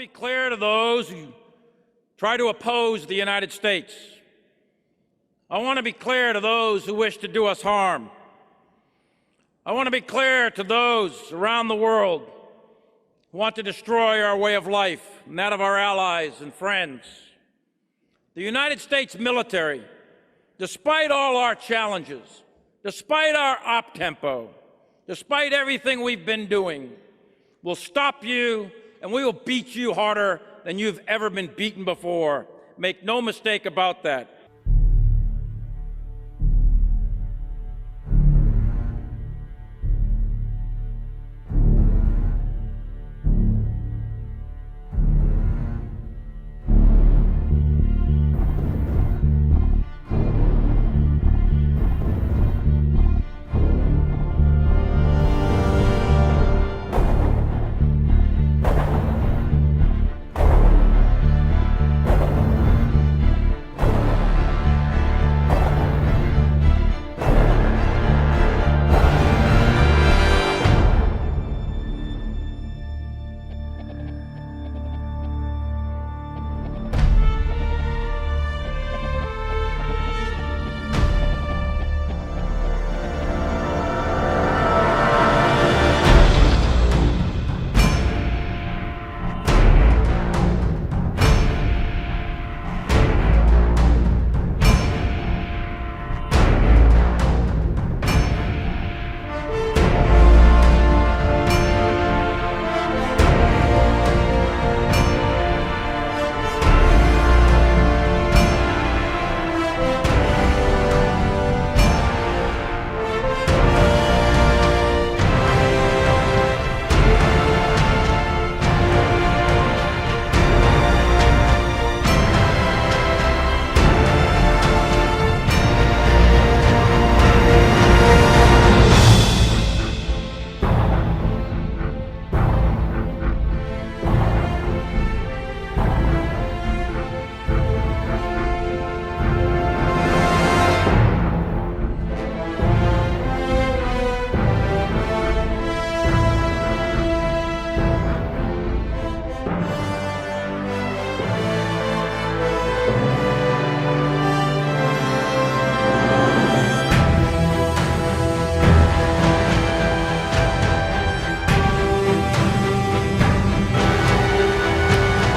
To be clear to those who try to oppose the United States. I want to be clear to those who wish to do us harm. I want to be clear to those around the world who want to destroy our way of life and that of our allies and friends. The United States military, despite all our challenges, despite our op tempo, despite everything we've been doing, will stop you and we will beat you harder than you've ever been beaten before. Make no mistake about that.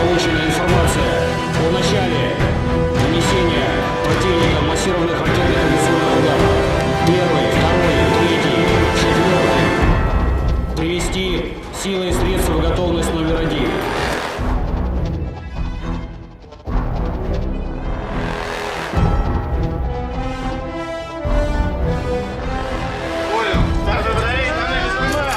Получена информация о начале нанесения противником массированных ракетных авиационных ударов. Первый, второй, третий, четвертый. Привести силы и средства в готовность номер один. Понял. Старший батарея, на снимай.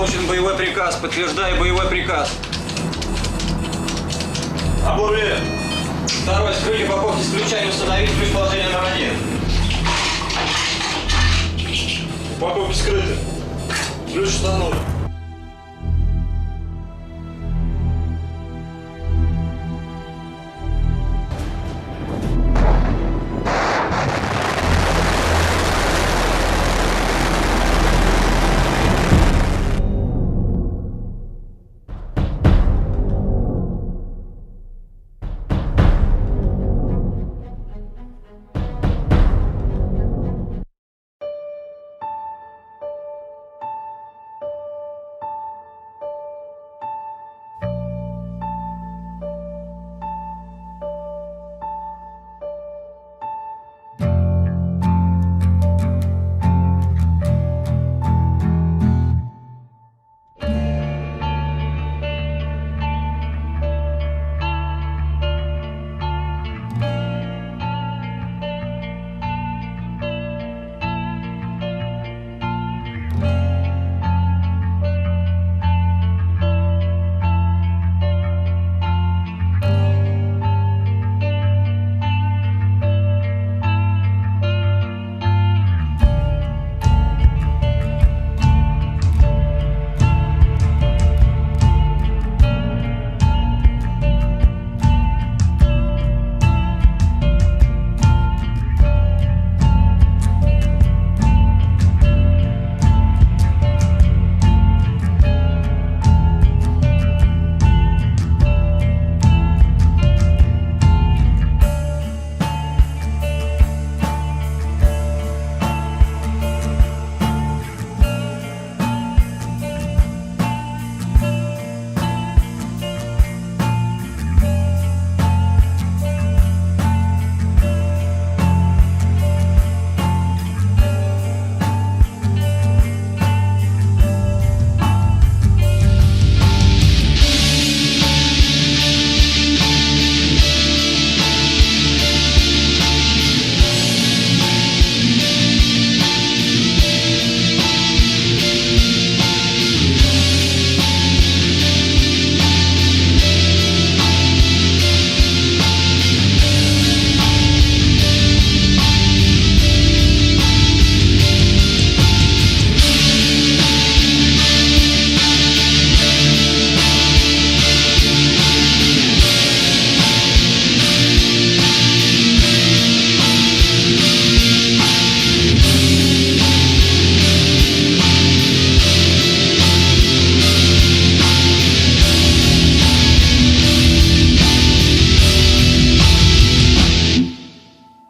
Получен боевой приказ. Подтверждаю боевой приказ. Набор верен. Второй. Вскрыть упаковки с ключами. Установить ключ положения номер 1. Упаковки скрыты. Ключ установлен.